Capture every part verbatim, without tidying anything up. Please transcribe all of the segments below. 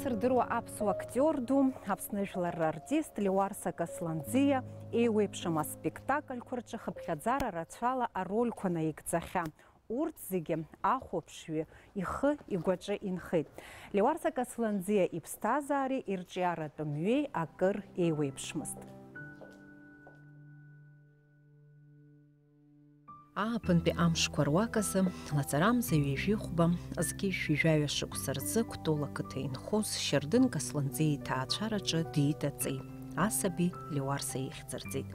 Сырдыруа аԥсуа актиор ду, Аԥсны жәлар рартист Леуарса Касланӡиа еиуеиԥшым аспектакльқәа рҿы хыԥхьаӡара рацәала арольқәа наигӡахьан. Урҭ зегьы ахәаԥшҩы ихы игәаҿы инхеит. Леуарса Касланӡиа иԥсҭазаареи ирҿиаратә мҩеи акыр еиуеиԥшмызт. Ааԥынтәи амшқәа руаказы, лаҵарамза ҩажәи хәба, зқьи жәшәи жәаҩа шықәса рзы Кәтол ақыҭа инхоз Шьардын Касланӡиа иҭаацәараҿы диит аҵеи, асаби Леуарса ихьӡырҵеит.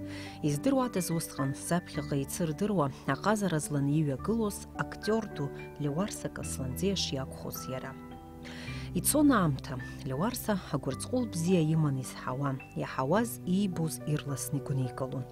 Издыруадаз усҟан, заԥхьаҟа ицырдыруа, аҟазара зланы иҩагылоз актиор ду Леуарса Касланӡиа шиакәхоз иара. Ицон аамҭа, Леуарса агәырҵҟәыл бзиа иман изҳауан, иаҳауаз иибоз ирласны игәникылон.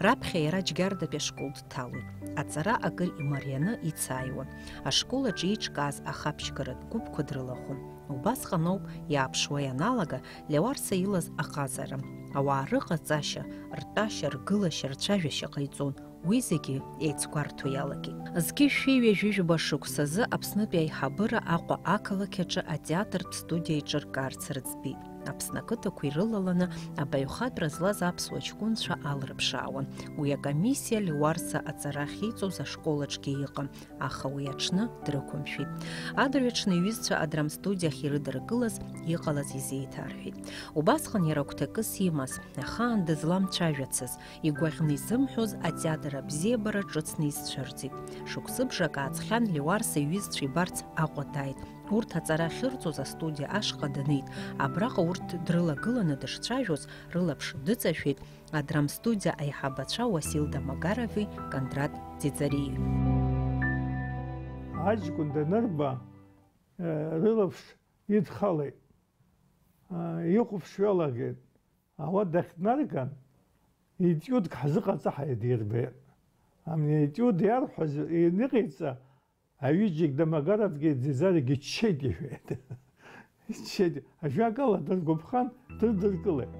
Раԥхьа иара Џьгьардатәи ашкол дҭалоит. Аҵара акыр имарианы ицааиуан. Ашкол аҿы еиҿкааз ахаԥшьгаратә гәыԥқәа дрылахәын. Убасҟан ауп, иааԥшуа ианалага, Леуарса илаз аҟазара. Ауаа рыҟаҵашьа, ртәашьа, ргылашьа, рцәажәашьа ҟаиҵон. Уи зегьы еицгәарҭо иалагеит. Зқьи жәшәи ҩажәи жәаба шықәсазы Аԥснытәи аиҳабыра Аҟәа ақалақь аҿы атеатртә студиа еиҿыркаарц рыӡбеит. Аԥсны ақыҭақәа ирылаланы абаҩхатәра злаз аԥсуа ҷкәынцәа алрыԥшаауан. Уи акомиссиа Леуарса аҵара ахьиҵоз ашкол аҿгьы иҟан, аха уи аҽны дрықәымшәеит. Адырҩаҽны иҩызцәа адрамстудиахь ирыдыркылаз иҟалаз изеиҭарҳәеит. Убасҟан иара агәҭакы симаз, ахаан дызламцәажәацыз, игәаӷьны изымҳәоз атеатр абзиабара ҿыцны изцәырҵит. Шықәсыбжак ааҵхьан Леуарса иҩызцәа ибарц Аҟәа дааит. Урҭ аҵара ахьырҵоз астудиа ашҟа данеит. Абраҟа урҭ дрылагыланы дышцәажәоз, рылаԥш дыҵашәеит адрамстудиа аиҳабацәа Уасил Дамагарови Кондрат Ӡиӡариеи. Аҷкәын данырба, э, рылаԥш идхалеит. Э, ихәаԥшҩы алагеит. Ауада дахьнарган, етиудк ҳзыҟаҵа ҳәа дирбеит. Амни етиуд иарҳәаз ианыҟаиҵа, аҩыџьагь Дамагаровгьы Ӡиӡаригьы ччеит иҳәеит. Ччеит. Ажәакала, дыргәаԥхан, дрыдыркылеит.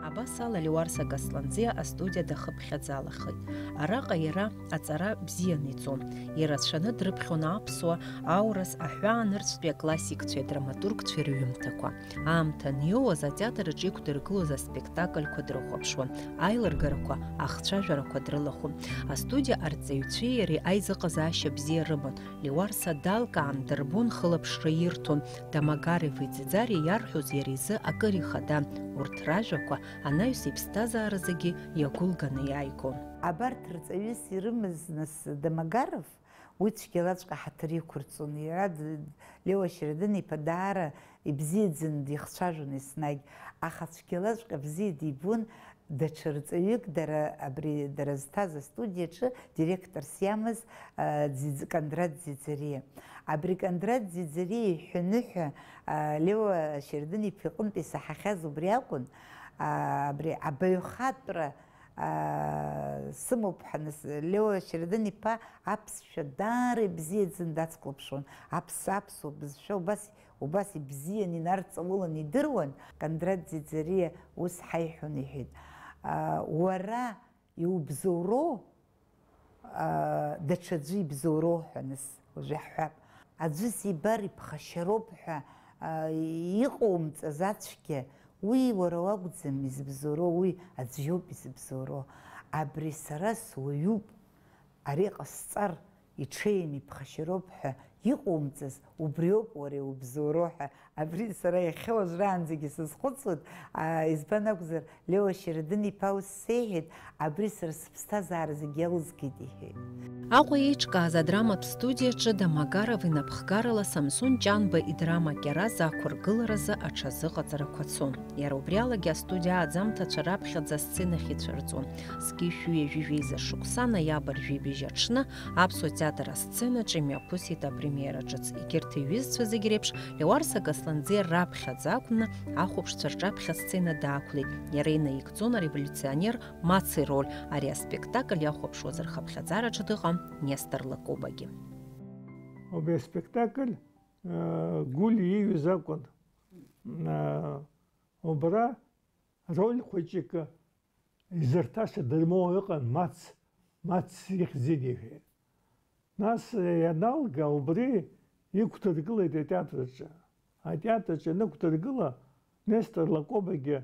Абас ала Леуарса Касланӡиа астудиа дахыԥхьаӡалахеит. Араҟа иара аҵара бзианы иҵон. Ирацәаны дрыԥхьон аԥсуа, аурыс, аҳәаанырцәтәи аклассикцәеи адраматургцәеи рыҩымҭақәа. Аамҭа аниоуаз, атеатр аҿы иқәдыргылоз аспектакльқәа дрыхәаԥшуан, аилыргарақәа, ахцәажәарақәа дрылахәын. Астудиа арҵаҩцәеи иареи аизыҟазаашьа бзиа рыман. Леуарса далкаан, дырбон, хылаԥшра ирҭон. Дамагарови Ӡиӡариеи иарҳәоз иара изы акыр ихадан. Урҭ ражәақәа анаҩс иԥсҭазаара зегьы иагәылганы иааигон. Абарҭ рҵаҩыс ирымаз нас Дамагаров, уи цәгьалаҵәҟьа ҳаҭыр иқәырҵон. Иара д-, Леуа Шьардын-иԥа даара ибзиаӡаны дихцәажәон еснагь, аха цәгьалаҵәҟьа бзиа дибон даҽа рҵаҩык, дара, абри, дара зҭаз астудиаҿы директорс иамаз, а, Ӡиӡ-, Кондрат Ӡиӡариа. Абри Кондрат Ӡиӡариа иҳәаны ҳәа, а, Леуа Шьардын-иԥа иҟынтә исаҳахьаз убри акәын, а, абри абаҩхатәра аа, сымоуп ҳәа нас, Лео Шьардын-иԥа аԥсшәа даара ибзиаӡаны дацклаԥшуан. Аԥс-, аԥсуа бызшәа убас, убас ибзиан инарҵаулан идыруан. Кондрат Ӡиӡариа ус ҳаиҳәон, иҳәеит, аа, уара иубзоуроу, аа, даҽаӡәы ибзоуроу ҳәа нас уажәы иаҳҳәап. Аӡәы сибар иԥхашьароуп ҳәа, аа, иҟоумҵаз ацәгьа, уи уара уакәӡам изыбзоуроу, уи аӡә иоуп изыбзоуроу. Абри сара суаҩуп, ари ҟасҵар иҽеим, иԥхашьароуп ҳәа иҟоумҵаз, убриоуп уара иубзоуроу ҳәа. Абри сара иахьа уажәраанӡагьы сазхәыцуеит, аа, избан акәзар, Лео Шьардын-иԥа ус сеиҳәеит, абри сара сыԥсҭазаара зегь иалызгеит, иҳәеит. Аҟәа еиҿкааз адраматә студиаҿы Дамагаров инапхгарала Самсон Ҷанба идрама Кьараз ақәыргыларазы аҽазыҟаҵарақәа цон. Иара убри алагьы астудиа ааӡамҭацәа раԥхьаӡа асценахь ицәырҵуан. Зқьи жәшәи ҩажәи жәеиза шықәса, ноиабр жәибжь аҽны, Аԥсуа театр асценаҿы имҩаԥысит апремиера ҿыц. Егьырҭ иҩызцәа зегь реиԥш, Леуарса Касланӡиа раԥхьаӡа акәны ахәаԥшцәа рҿаԥхьа асцена даақәлеит. Иара инаигӡон ареволиуционер Маци ироль. Ари аспектакль иахәаԥшуаз рхыԥхьаӡараҿы дыҟан Нестор Лакобагьы. Убри аспектакль, э, Гәлиа ииҩыз акәын. Э, убра роль хәыҷык изырҭаша дырмоуа ыҟан, Мац, Мац ихьӡын иҳәеит. Нас ианалга, убри иқәдыргылеит атеатр аҿы. Атеатраҿы ианықәдыргыла, Нестор Лакобагьы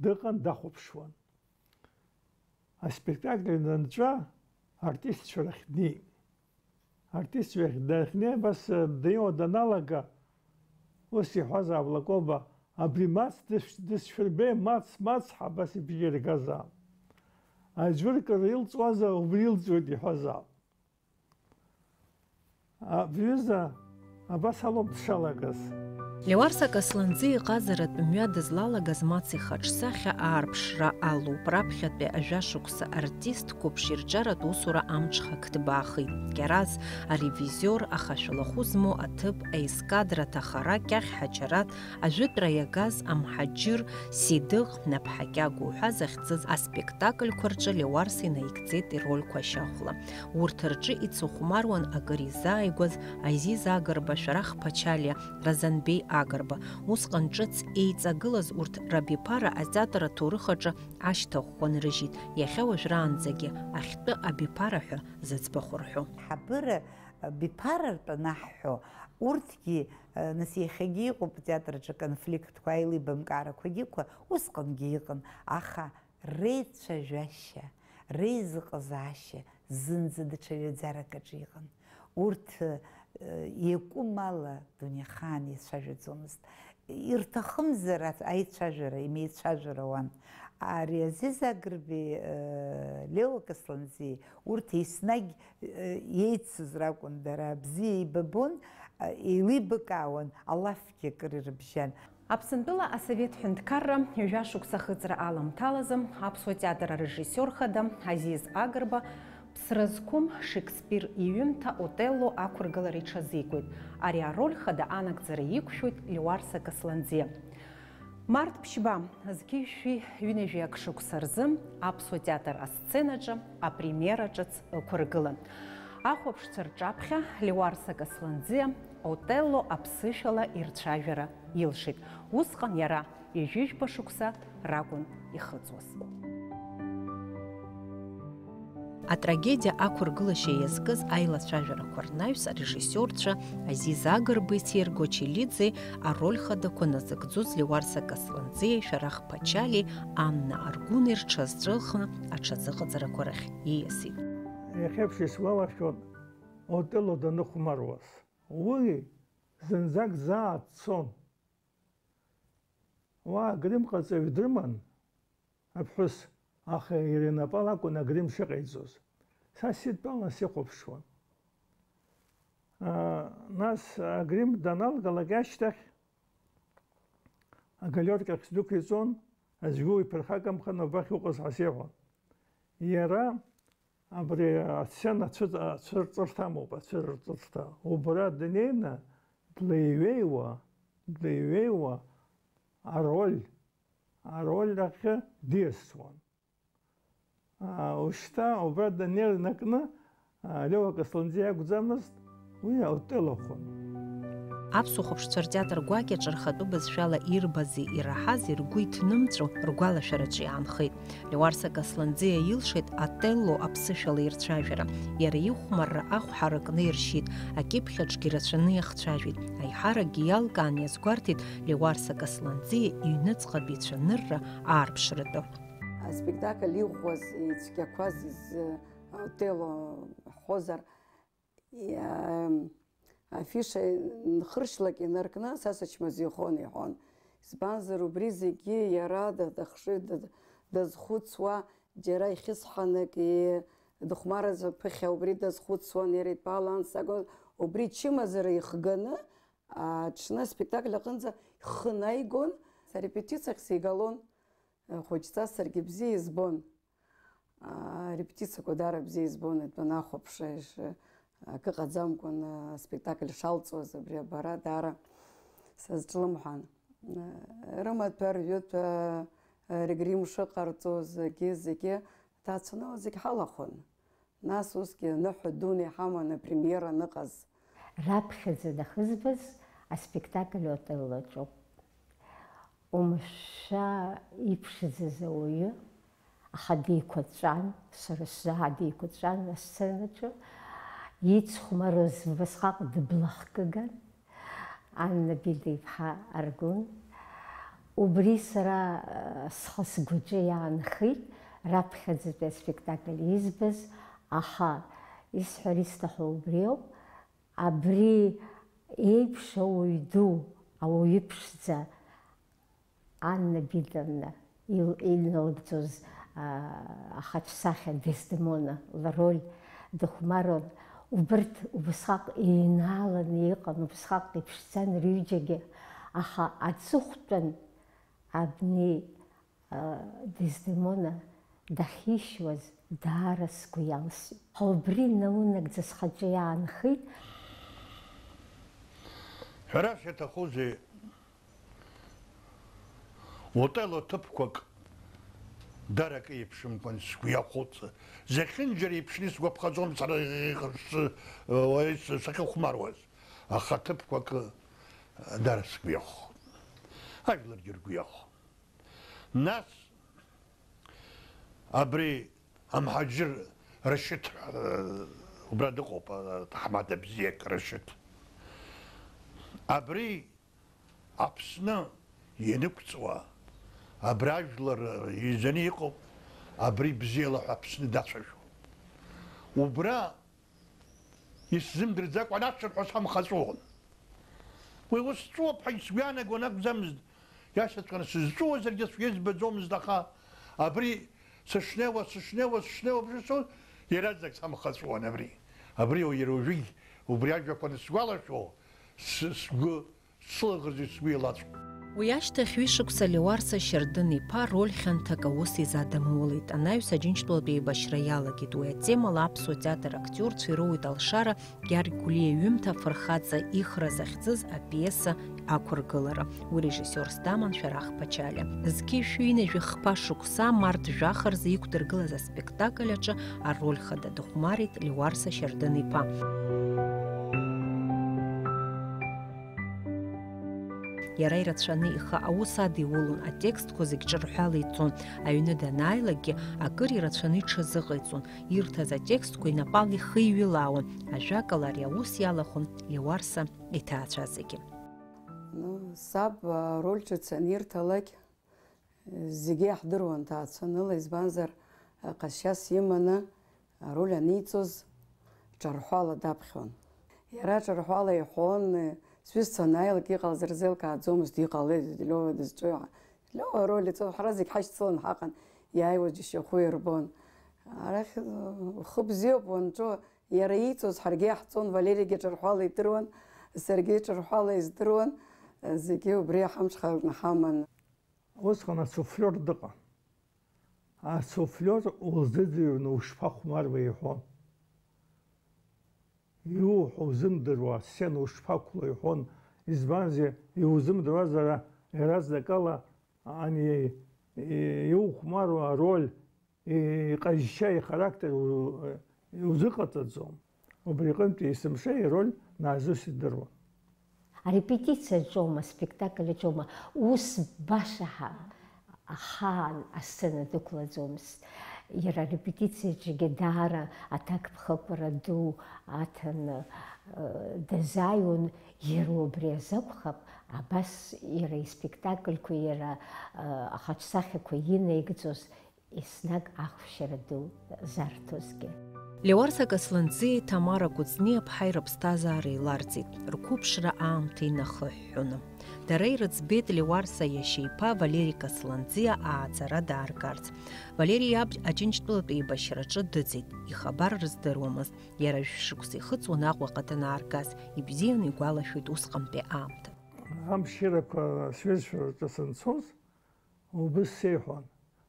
дыҟан, дахәаԥшуан. Аспектакль анынҵәа, артистцәа рахь днеин. Артистцәа рахь дахьнеи, абас, э, днеиуа даналага, ус иҳәазаап Лакоба, абри Мац дыс-, дысшәырбеи, Мац, Мац, ҳәа абас ибжьы иргазаап. Аӡәыр кыр илҵуазар, убри илҵуеит иҳәазаап. Абҩыза абас алоуп дшалагаз. Леуарса Касланӡиа иҟазаратә мҩа дызлалагаз Мац ихаҿсахьа аарԥшра алоуп. Раԥхьатәи ажәа шықәса артист қәыԥш ирҿиаратә усура амҽхак ҭбаахеит. Кьараз, аревизиор, аха шәлахәы змоу аҭыԥ, аескадра, Ҭахара, Кьахь Ҳаџьараҭ, Ажәытәра иагаз Амҳаџьыр, Сидыҟ, Наԥҳа Кьагәа уҳәа захьӡыз аспектакльқәа рҿы Леуарса инаигӡеит ирольқәа шьахәла. Урҭ рҿы ицыхәмаруан акыр изааигәаз Азиз Агрба, Шәарах Ԥачалиа, Разанбеи Агрба. Усҟан ҿыц еиҵагылаз урҭ рабиԥара атеатр аҭоурых аҿы ашьҭа ӷәӷәа нрыжьит, иахьа уажәраанӡагьы ахьтәы абиԥара ҳәа зыӡбахә рҳәо. Ҳабыра биԥара ртәы анаҳҳәо, урҭгьы, нас иахьагьы иҟоуп атеатр аҿы аконфликтқәа, аилибамкаарақәагьы ықәа, усҟангьы иҟан, аха реицәажәашьа, реизыҟазаашьа зынӡа даҽа ҩаӡарак аҿы иҟан. Урҭ, э, иакәым ала дунеихаан еицәажәаӡомызт. Ирҭахымзар ац-, аицәажәара, имеицәажәара ауан. Ари Азиз Агрбеи, э, Лео Касланӡиеи урҭ еснагь, э, еицыз ракәын, дара бзиа еибабон, э, еилибакаауан, алафгьы акыр ирыбжьан. Аԥсынтәыла асовет ҳәынҭқарра ҩажәа шықәса ахыҵра аламҭалазы аԥсуа театр арежиссиор хада Азиз Агрба Ԥсра зқәым Шекспир иҩымҭа Отелло ақәыргылара иҽазикуеит. Ари ароль хада анагӡара иқәшәоит Леуарса Касланӡиа. Март ԥшьба, зқьи жәшәи ҩынҩажәи ак шықәса рзы аԥсуа театр асценаҿы апремиера ҿыц ықәыргылан. Ахәаԥшцәа рҿаԥхьа Леуарса Касланӡиа Отелло аԥсышәала ирцәажәара илшеит. Усҟан иара ҩажәижәба шықәса ракәын ихыҵуаз. Атрагедиа ақәыргылашьа иазкыз аилацәажәарақәа рнаҩс арежиссиорцәа Азиз Агрбеи Серго Челиӡеи ароль хадақәа назыгӡоз Леуарса Касланӡиеи Шәарах Ԥачалиеи Анна Аргәынеи рҽазҵәылхны аҽазыҟаҵарақәа рахь ииасит. Иахьеиԥш исгәалашәон Отелло даныхәмаруаз. Уи зынӡак заа дцон. Уа агримҟаҵаҩ дрыман, аԥҳәыс, аха иара инапала акәын агрим шыҟаиҵоз. Са сидтәалан сихәаԥшуан. Аа, нас агрим даналгалак ашьҭахь, агалиоркахь сдәықәиҵон, аӡәгьы уи ԥырхагамхан убахь уҟаз ҳәа сеиҳәон. Иара абри асцена ацәыҵ-, ацәырҵырҭа амоуп, ацәырҵырҭа. Убра днеины, длеиҩеиуа, длеиҩеиуа ароль, ароль ахь диасуан. Аа, ушьҭа убра даннеи инаркны, аа, Леуа Касланӡиа иакәӡамызт, уи аотелло акәын. Аԥсуа хәаԥшцәа ртеатр гәакьаҿ рхатәы бызшәала ирбази ираҳази ргәы иҭнымҵәо ргәалашәараҿы иаанхеит. Леуарса Касланӡиа илшеит Отелло аԥсышәала ирцәажәара. Иара ихәмарра ахә ҳаракны иршьит, акьыԥхьаҿгьы рацәаны иахцәажәеит. Аиҳаракгьы иалкаан иазгәарҭеит Леуарса Касланӡиа иҩныҵҟатәи ицәанырра аарԥшратәы. Аспектакль иӷәӷәаз, ицәгьақәаз изы Отелло ҳҳәозар, иа-, афиша нхыршьлак инаркны са сычмазаҩхон, иҳәон. Избанзар, убри зегьы иара да-, дахшыҩ да-, дазхәыцуа, џьара ихьысҳанак, и-, дыхәмараӡа ԥыхьа убри дазхәыцуан, иара итәала анс акәын, убри ичымазара ихганы, аҽны аспектакль аҟынӡа ихы наигон, са арепетициахь сигалон. Хәыҷҵас саргьы бзиа избон. Аа, арепетициақәа даара бзиа избон, итәаны ахәаԥшра иш-, акы ҟаӡамкәан, аспектакль шалҵуаз, абри абара даара сазҿлымҳан. Рымаҭәа, рҩыҭәа, регрим шыҟарҵоз, зегьы, зегьы ҭацәны зегь ҳалахәын. Нас усгьы ныҳәа дуны иҳаман апремиера аныҟаз. Раԥхьаӡа дахызбаз аспектакль Отелло аҿоуп. Умышәшәа иԥшӡаз ауаҩы, аха деиқәаҵәан, сара сзы ҳа деиқәаҵәан асценаҿы, ицхәмаруаз убасҟак дыблахкыган, Анна Бида-иԥҳа Аргәын. Убри сара, э, схы-сгәаҿы иаанхеит раԥхьаӡатәи аспектакль избаз, аха исҳәар исҭаху убриоуп, абри еиԥш ауаҩ ду, ауаҩы ԥшӡа, Анна Бидовна ил-, иналыгӡоз, аа, ахаҿсахьа Дездемона лроль дыхәмаруан. Убырҭ убысҟак еинааланы иҟан, убысҟак иԥшӡан рҩыџьагьы, аха аҵыхәтәан абни, аа, Дездемона дахьишьуаз даара сгәы иалсит. Убри наунагӡа схаҿы иаанхеит. Ҳәарас иаҭахузеи, Отелло ҭыԥқәак дар акы еиԥшымкәан сгәы иахәоит. Зехьынџьара еиԥшны исгәаԥхаӡом сара ис-, ис-, сахьыхәмаруаз, аха ҭыԥқәак дар сгәы иахәон. Ажәларгьы ргәы иахәон. Нас абри амҳаџьыр Рашьыҭ ҳәа, убра дыҟоуп, аҭаҳмада бзиак Рашьыҭ. Абри Аԥсны ианықәҵуа, абра ажәлар еизаны иҟоуп, абри бзиала ҳәа Аԥсны дацәажәо. Убра исзымдырӡакәа анацәырҳәо самхаҵәон. Уи ус ҵәуап ҳәа сгәы иаанагон акәӡамызт, иашаҵәҟьаны сызҵәуозаргьы сгәы иазбаӡомызт, аха абри сышнеиуа, сышнеиуа, сышнеиуа, абжа сцон, иаразнак самхаҵәон абри. Абри иара уажәыгь убри ажәақәа анысгәалашәо, с-, сгәы Сылаӷырӡ исгәы илаҵәо. Уи ашьҭахь ҩышықәса Леуарса Шьардын-иԥа роль хьанҭак аус изадымулеит. Анаҩс Аџьынџьтәылатә еибашьра иалагеит. Уи атемала аԥсуа театр актиорцәа ироуеит алшара Гьаргь Гәлиа иҩымҭа Афырхаҵа ихра захьӡыз апиеса ақәыргылара. Уи режиссиорс даман Шәарах Ԥачалиа. Зқьи шәи ҩынҩажәи хԥа шықәса март жәаха рзы иқәдыргылаз аспектакль аҿы ароль хада дыхәмарит Леуарса Шьардын-иԥа. Иара ирацәаны ихы аус адиулон, атекстқәа зегь ҿырҳәала иҵон, аҩны данааилакгьы акыр ирацәаны иҽазыҟаиҵон, ирҭаз атекстқәа инапала ихиҩылаауан, ажәакала, ари аус иалахәын Леуарса иҭаацәа зегьы. Ну, саб ароль ҿыц анирҭалак, зегьы иаҳдыруан ҭаацәаныла, избанзар, ҟазшьас иманы ароль аниҵоз ҿарҳәала даԥхьон. Иара ҿарҳәала иҳәон, сҩызцәа анааилак иҟалаз рзеилкааӡомызт, иҟалеи Лиова дызҿу, Лиова ароль иҵо, ҳара зегь ҳашьцылан ҳаҟан, иааиуаз џьашьахәы ирбон. Арахь, ухы бзиоуп уанҿу, иара ииҵоз ҳаргьы иаҳҵон, Валеригьы ҿарҳәала идыруан, саргьы ҿарҳәала издыруан, зегьы убри ҳамҽхакны ҳаман. Усҟан асуфлиор дыҟан. Асуфлиор улзыӡырҩны ушԥахәмаруеи иҳәон. Иуҳәо узымдыруа асцена ушԥақәло иҳәон, избанзар, иузымдыруазар, иаразнакала ани иухәмаруа ароль иҟазшьа, ихарактер у-, иузыҟаҵаӡом. Убри аҟынтәи есымша ироль наизусть идыруан. Арепетициа аҿоума, аспектакль аҿоума, ус баша ҳа-, ахаан асцена дықәлаӡомызт. Иара арепетициаҿгьы даара аҭакԥхықәра ду аҭаны, э, дазааиуан, иара убри азакәхап, абас иара испектакльқәа, иара, э, ахаҿсахьақәа инаигӡоз Еснагь ахәшьара ду зарҭозгьы. Леуарса Касланӡиеи Ҭамара Кәыҵниаԥҳаи рыԥсҭазаара еиларҵеит, рқәыԥшра аамҭа инахыҳәҳәоны. Дара ирыӡбеит Леуарса иашьа иԥа Валери Касланӡиа ааӡара дааргарц. Валери иаб Аџьынџьтәылатә еибашьраҿы дыӡит, ихабар рыздыруамызт. Иара жәшықәса ихыҵуан Аҟәаҟа данааргаз, ибзианы игәалашәоит усҟантәи аамҭа. Амширақәа сҩызцәа рҿы санцоз, Убыс сеиҳәон,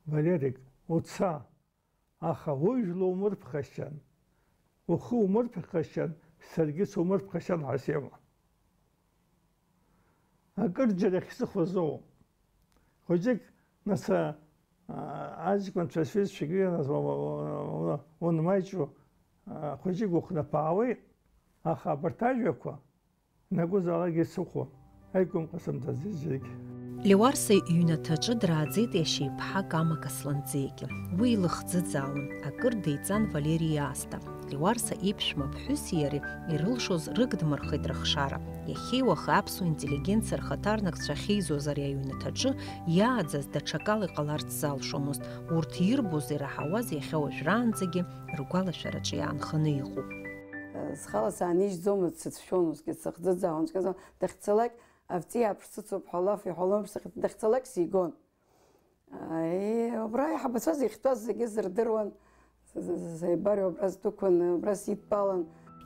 Валерик, уца, аха ужәла умырԥхашьан, ухы умырԥхашьан, саргьы сумырԥхашьан ҳәа сеиҳәон. Акырџьара ахьсыхәаз ыҟоуп. Хәыҷык, нас, а, аҷкәынцәа сҩызцәагьы уи, нас, уа-, уа-, уа-, уа-, уанмаҷу, а, хәыҷык ухнаԥаауеит, аха абарҭ ажәақәа, Ианакәызаалакгьы сыхәон, аигәам ҟасымҵаӡеит зегь. Леуарса иҩнаҭаҿы драаӡеит иашьа иԥҳа Кама Касланӡиагьы. Уи илыхӡыӡаауан, акыр деиҵан Валери Аасҭа. Леуарса иԥшәма ԥҳәыси иареи ирылшоз рыгдмырхеит рыхшара. Иахьеи уахеи аԥсуа интеллигенциа рхаҭарнакцәа ахьеизоз ари аҩнаҭаҿы иааӡаз даҽакала иҟаларц залшомызт, урҭ ирбоз, ираҳауаз иахьа уажәраанӡагьы ргәалашәараҿы иаанханы иҟоуп. Схала саанижьӡомызт, сыцәшәон усгьы, сыхӡыӡаауан, цәгьаӡа дахьцалак, авҵиаа ԥшӡыцуп ҳәа лаф иҳәалон, дахьцалак сигон. Аи, убра аиҳабацәа зыхьтәаз зегьы зырдыруан, Заибариа убра сдәықәын, убра сидтәалан.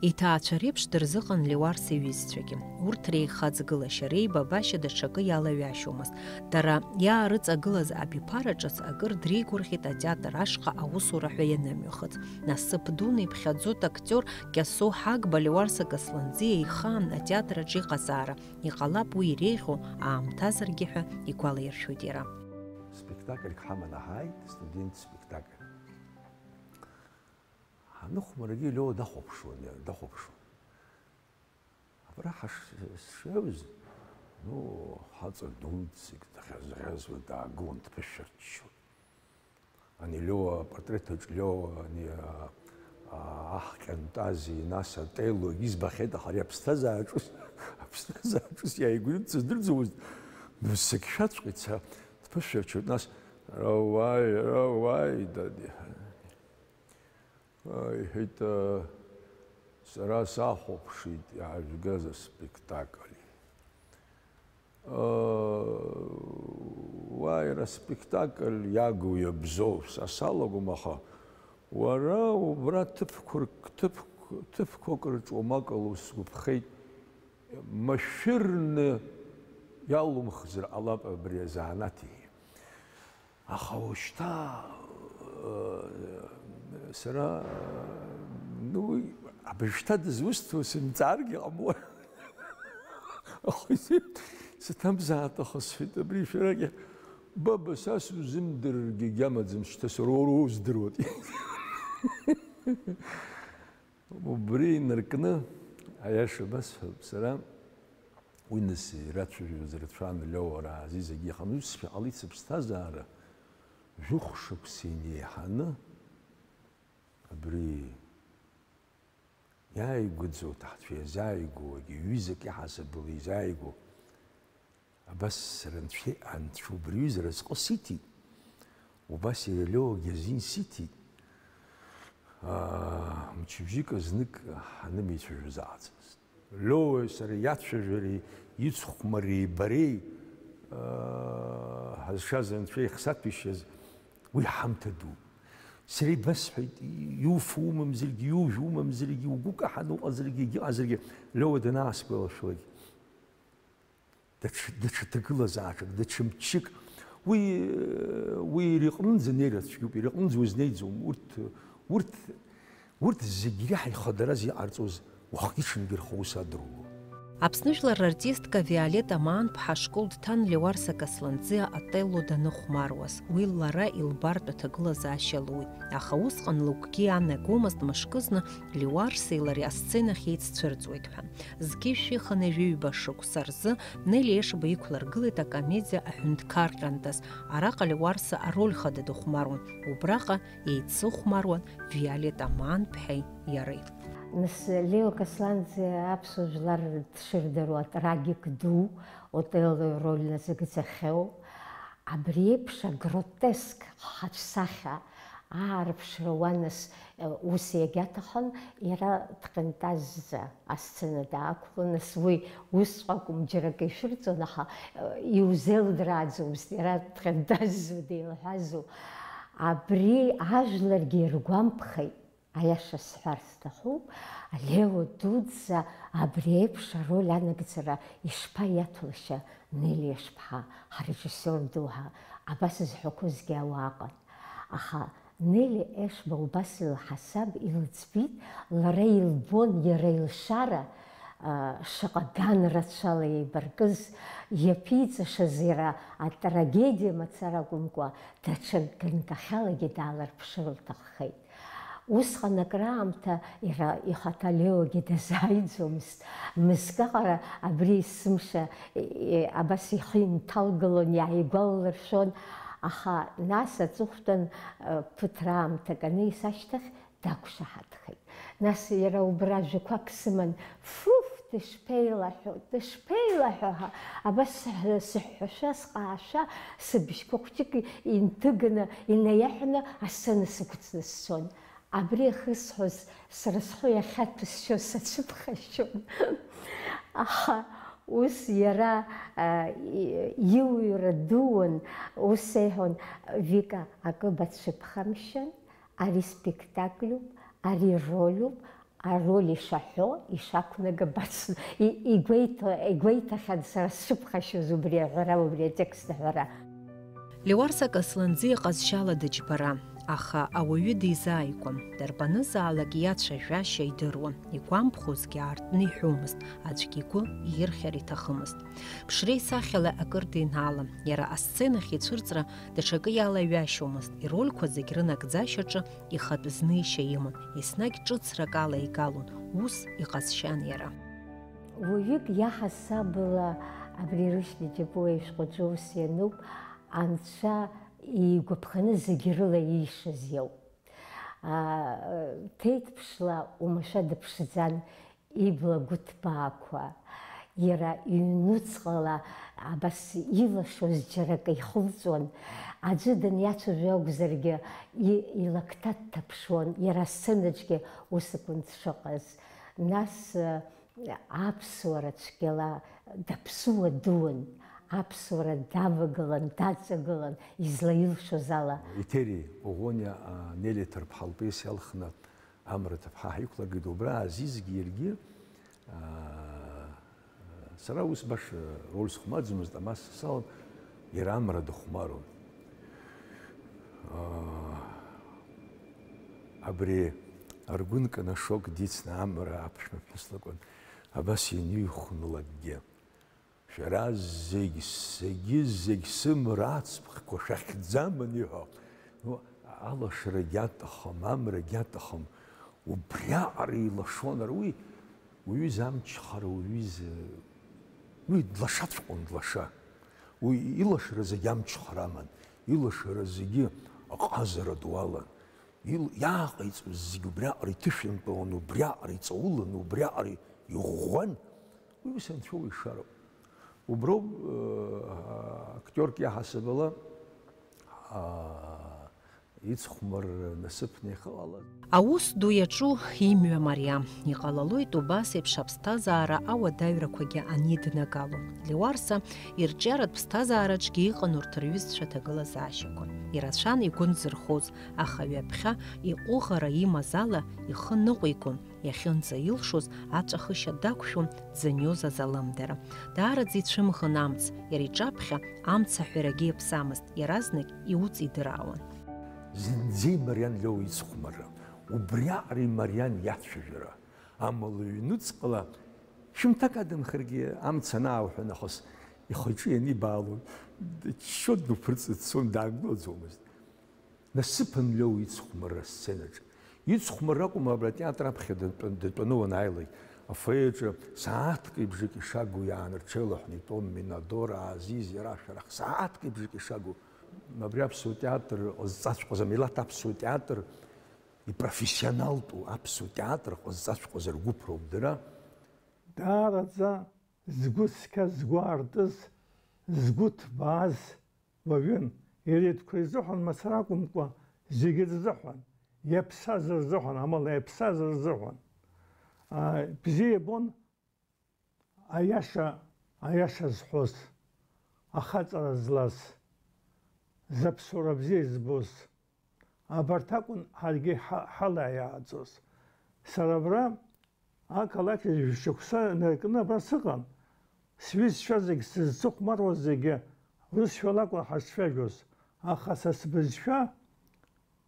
Иҭаацәа реиԥш дырзыҟан Леуарса иҩызцәагьы. Урҭ реихаҵгылашьа, реибабашьа даҽакы иалаҩашьомызт. Дара иаарыҵагылаз абиԥара ҿыц акыр дреигәырӷьеит атеатр ашҟа аусура ҳәа ианымҩахыҵ. Насыԥ дуны иԥхьаӡоит актиор Кьасоу Ҳагба Леуарса Касланӡиа ихаан атеатр аҿы иҟазаара, иҟалап уи иреиӷьу аамҭазаргьы ҳәа игәалаиршәоит иара. Спектакльк ҳаманы ҳааит, студент спектакль. Ҳаныхәмаргьы Лео дахәаԥшуан, дахәаԥшуан. Абра ҳаш-, сшеиуаз, ну, ҳаҵа дуӡӡак даӷьазаӷьазуа даагылан дԥышәырччон. Ани Лео апортрет аҿы Лео, ани, а, а, аҳ Ҟьантази, нас Отелло избахьеит, аха ари аԥсҭазаараҿ ус, аԥсҭазаараҿ ус иааигәаны дсыздырӡомызт, дсықьшәаҵәҟьеит сара, дԥышәырччоит, нас, Рауаи, рауаи, дад, иҳәан. Иҳәеит, сара сахәаԥшит иаажәгаз аспектакль. Уа иара аспектакль иагу иабзоу са салагом, аха уара убра ҭыԥқәак, ҭыԥ, ҭыԥқәак рҿы уамак ала усгәаԥхеит, машәырны иалумхзар ҟалап абри азанааҭ, иҳәеит. Аха уажәшьҭа, э, сара, э, ну, абыржәшьҭа дызусҭоу сымҵааргьы ҟамлои. Аха исеиҳәеит, саҭамзаат, аха сҳәеит, абри шәарагьы, баба, са сузымдырыргьы гьамаӡам, шьҭа сара уара уздыруеит. Убри инаркны, аиаша басҳәап, сара уи нас ирацәажәоз рацәан, Лео, Рази зегьы, аха ус ҟалеит сыԥсҭазаара, жәохә шықәса инеиҳаны абри иааигәаӡоу, аҭаацәа иазааигәоу, егьи ҩызак иаҳасабала изааигәоу, Абас сара анцәа, анцәа убри аҩыза разҟы сиҭеит, убас иара Леогьы азин сиҭеит, аа, мчыбжьык азнык ҳанымеицәажәоз ааӡамызт. Леои сареи иацәажәареи, ицхәмареи бареи, аа, ҳазшаз анцәа ихсаҭәеишьаз уи ҳамҭа ду. Сара ибасҳәеит, иуфо умамзаргьы, иужәуа умамзаргьы, угәы каҳаны уҟазаргьы, егьыҟазаргьы, Лео данаасгәалашәалак, Даҽа, даҽа ҭагылазаашьак, даҽа мчык. Уи, уи иара иҟынӡа анеира цәгьоуп, иара иҟынӡа узнеиӡом. Урҭ, урҭ, урҭ зегь реиҳа ихадараз иҟарҵоз уахгьы-ҽынгьы рхы аус адырулон. Аԥсны жәлар рартистка Виолетта Маанԥҳа ашкол дҭан Леуарса Касланӡиа Отелло даныхәмаруаз. Уи лара илбартә аҭагылазаашьа луит. Аха усҟан лыгәгьы иаанагомызт мышкызны Леуарсеи лареи асценахь еиццәырҵуеит ҳәа. Зқьи жәшәи хынҩажәи ҩба шықәса рзы Нели Ешба иқәлыргылеит акомедиа Аҳәынҭқар ҟьантаз. Араҟа Леуарса ароль хада дыхәмаруан, убраҟа еицыхәмаруан Виолетта Маанԥҳаи иареи. Нас Лео Касланӡиа аԥсуа жәлар дшырдыруа атрагик ду, Отелло ироль назыгӡахьоу, абри еиԥш агротеск ҳаҿсахьа аарԥшра уанас, ус иагьаҭахын, иара дҟьантазӡа асцена даақәлон, нас уи усҵәҟьа акәым, џьара акы ишәырҵон, аха иузеилыдрааӡомызт, иара дҟьантазӡоу, деилаҳәазоу. Абри ажәларгьы иргәамԥхеит. Аиаша сҳәар сҭахуп, Лео дуӡӡа абри еиԥш ароль анагӡара ишԥаиаҭәлаша Нели Ешԥҳа, ҳарежиссиор ду ҳәа абас зҳәақәозгьы ауаа ыҟан. Аха Нели Ешба убас илҳасаб, илыӡбеит, лара илбон иара илшара, а, шаҟа ган рацәала еибаркыз, иаԥиҵашаз иара атрагедиа мацара акәымкәа, даҽа ганкахьалагьы даалырԥшыр лҭаххеит. Усҟан акраамҭа иара ихаҭа Леогьы дазааиӡомызт. Мызкы аҟара абри есымша, е, абас ихы инҭалгалон, иааигәаллыршәон, аха нас аҵыхәтәан, э, ԥыҭраамҭак анеис ашьҭахь дақәшаҳаҭхеит. Нас иара убра жәақәак сыман, фуф, дышԥеилаҳәо, дышԥеилаҳәо ҳәа, абас сыҳ-, сыҳәҳәашәа, сҟаашәа, сыбжьқәа хәҷык инҭыганы, инаиаҳәаны асцена сықәҵны сцон. Абри ахьысҳәоз сара схы иахьаҭәысшьоз сацәыԥхашьон. Аха ус иара, а, и-, иуаҩра дуун, ус иҳәон, Вика, акы бацәыԥхамшьан, ари спектакльуп, ари ролюп, ароль ишаҳәо, ишақәнаго бац-, и-, игәеиҭо-, игәеиҭахьан сара сшыԥхашьоз убри аҳәара, убри атекст аҳәара. Леуарса Касланӡиа ҟазшьала дыџьбара, аха ауаҩы дизааигәан, дарбанызаалак иацәажәашьа идыруан, игәамԥхозгьы аартны иҳәомызт, аӡәгьы игәы иирхьыр иҭахымызт. Ԥшреи сахьалеи акыр деинаалан, иара асценахь ицәырҵра даҽакы иалаҩашьомызт, ирольқәа зегь рынагӡашьаҿы ихатә знеишьа иман, еснагь ҿыцрак алеигалон, ус иҟазшьан иара. Уаҩык иаҳасабала абри Рушьни Џьапуа ишәҟәаҿы ус иануп, Анцәа игәаԥханы зегь рыла иишаз иоуп. Аа, ҭеиҭԥшла уамашәа дыԥшӡан ибла гәыҭбаақәа. Иара иҩнуҵҟала абас илашоз џьара акы ихылҵуан. Аӡәы даниацәажәо акәзаргьы, и-, илакҭа дҭаԥшуан, иара асценаҿгьы ус акәын дшыҟаз. Нас, аԥсуара цәгьала даԥсуа дуун, аԥсуара давагылан, даҵагылан, излаилшоз ала. Етери Коӷониа, а, Нели Ҭарԥҳа лпиеса иалхны Амра ҭыԥҳа ҳаиқәлыргеит, убра Азизгьы иаргьы, а, сара ус баша роль схәмаӡомызт, амаса салан, иара Амра дыхәмарун. А, абри аргәынкы Нашок дицны Амра аԥшәмаԥҳәыс лакәын, абас ианиҩхнылакгьы. Шәара зегь, зегьы, зегь сымра ацԥхқәа шәахьӡам аниҳәа, ну, алашарагь аҭахым, амрагь аҭахым, убриаҟара илашон, ара уи, уҩыза амчхара, уҩыза, уи длашаҵәҟьон, длаша. Уи илашара зегь амчхара аман, илашара зегьы аҟазара ду алан. Ил-, иааҟаиҵоз зегь убриаҟара иҭышәынтәалан, убриаҟара иҵаулан, убриаҟара иӷәӷәан. Уи ус анцәа уишароуп. Уброуп, э, актиорк иаҳасабала, а, ицхәмарра насыԥны иахьыҟалаз. Аус ду иаҿу имҩа мариам. Иҟалалоит убас еиԥш аԥсҭазаара ауадаҩрақәагьы аниднагало. Леуарса ирҿиаратә ԥсҭазаараҿгьы иҟан урҭ рҩызцәа аҭагылазаашьақәа. Ирацәан игәы нзырхоз, аха ҩаԥхьа иҟәыӷара имаз ала ихы ныҟәигон, иахьынӡаилшоз аҵәахышьа дақәшәон дзыниоз азалымдара. Даараӡа ицәымӷын амц, иара иҿаԥхьа амц аҳәарагьы иаԥсамызт, иаразнак иуҵидыраауан. Зынӡа имариан Лео ицхәмарра, убриаҟара имариан иацәажәара. Амала ҩнуҵҟала шәымҭак адамхаргьы амц анаауҳәа нахыс ихы-иҿы ианибаало, дыччо днықәырҵ дцон, даангылаӡомызт. Насыԥын Лео ицхәмарра асценаҿ. Ицхәмарра акәым, абра атеатр аԥхьа датәа-, датәаны уанааилак, афоеиаҿы сааҭки бжаки шагу иаанырҽеилаҳәны итәон Минадор, Азиз, иара шәарах, сааҭки бжаки шагу. Абри аԥсуа театр ҟазҵаҵәҟьаз, амилаҭ аԥсуа театр ипрофессионалтәу аԥсуа театр ҟазҵаҵәҟьаз ргәыԥ роуп дара. Даараӡа згәы цқьаз, згәы аартыз, згәы ҭбааз уаҩын. Иара итәқәа изыҳәан мацара акәымкәа, зегьы рзыҳәан, иаԥсаз рзыҳәан, амала иаԥсаз рзыҳәан. Аа, бзиа ибон аиаша, аиаша зҳәоз, ахаҵара злаз, заԥсуара бзиа избоз. Абарҭ акәын ҳаргьы ҳа-, ҳала иааӡоз. Сара абра ақалақь жәшықәса наркны абра сыҟан. Сҩызцәа зегь, сызцыхәмаруаз зегьы русшәала акәын ҳазцәажәоз. Аха са сбызшәа,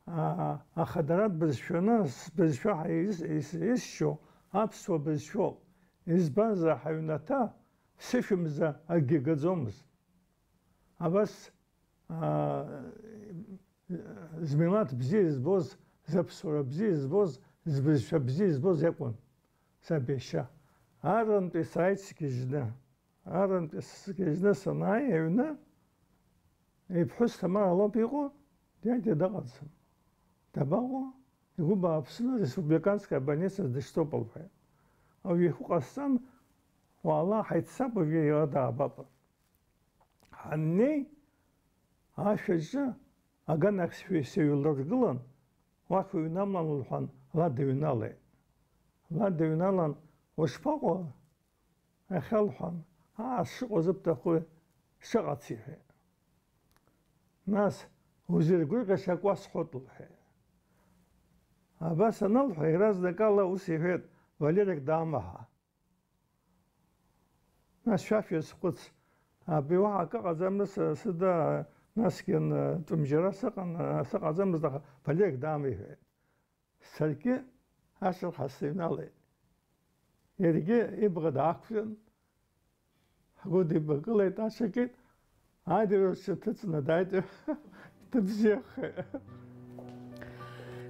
аа, ахадаратә бызшәаны, сбызшәа ҳа ис-, ис-, исшьо аԥсуа бызшәоуп. Избанзар, ҳаҩнаҭа сышәымза акгьы гаӡомызт. Абас, аа, змилаҭ бзиа избоз, зыԥсуара бзиа збоз, збызшәа бзиа збоз иакәын саб иашьа. Аррантәи сааит сгьежьны. Аррантәи сгьежьны санааи аҩны, иԥҳәыс Ҭамара лоуп иҟоу, диадиа дыҟаӡам. Дабаҟоу? Игәы бааԥсны, республиканская больница дышьҭоуп, лҳәеит. Ауаҩы ихәы ҟасҵан, уаала, ҳаиццап, уажәы иара даабап. Ҳаннеи, ашәаҿы аганахьшәа сыҩлыргылан, уахь уҩнамлан лҳәан, ла дыҩналеит. Ла дыҩналан, ушԥаҟоу? Иахьа лҳәан, аа, сшыҟоу зыбҭаху шыҟац иҳәеит. Нас, узыргәырӷьаша акы уасҳәоит лҳәеит. Абас анылҳәа, иаразнакала ус иҳәеит, Валерик даама ҳәа. Нас шәа шәазхәыц, абри уаҳа акы ҟаӡам, нас сыда, насгьы н-, тәымжьара сыҟан, сыҟаӡамызт, аха Валерик даама иҳәеит. Саргьы ашырҳәа сыҩналеит. Иаргьы ибӷа даақәтәан, ҳгәыдибакылеит, аҽакит, адырҩаҽны дҭыҵны дааит, дыбзиахеит.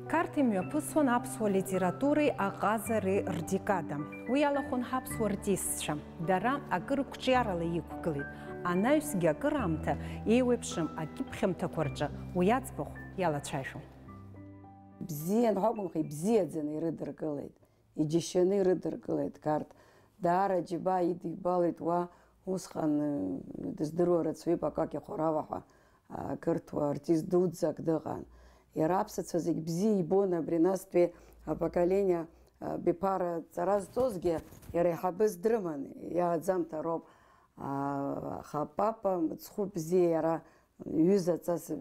Қарҭ имҩаԥысуан аԥсуа литературеи аҟазареи рдекада. Уи иалахәын ҳаԥсуа артистцәа. Дара акыр қәҿиарала иқәгылеит. Анаҩсгьы акыраамҭа еиуеиԥшым акьыԥхьымҭақәа рҿы уи аӡбахә иалацәажәон. Бзиан ҳәа акәымха, ибзиаӡаны ирыдыркылеит, иџьашьаны ирыдыркылеит Қарҭ. Даара џьабаа идибалеит уа, усҟан, э, дыздыруа рацәаҩуп, Акакь Хәарава ҳәа, а, қырҭуа артист дуӡӡак дыҟан. Иара аԥсацәа зегь бзиа ибон, абри настәи апоколение, а, биԥара ҵара зҵозгьы иара иҳабыс дрыман, иааӡамҭа роуп. А, аха папа мыцхәы бзиа иара Ҩызаҵас, э,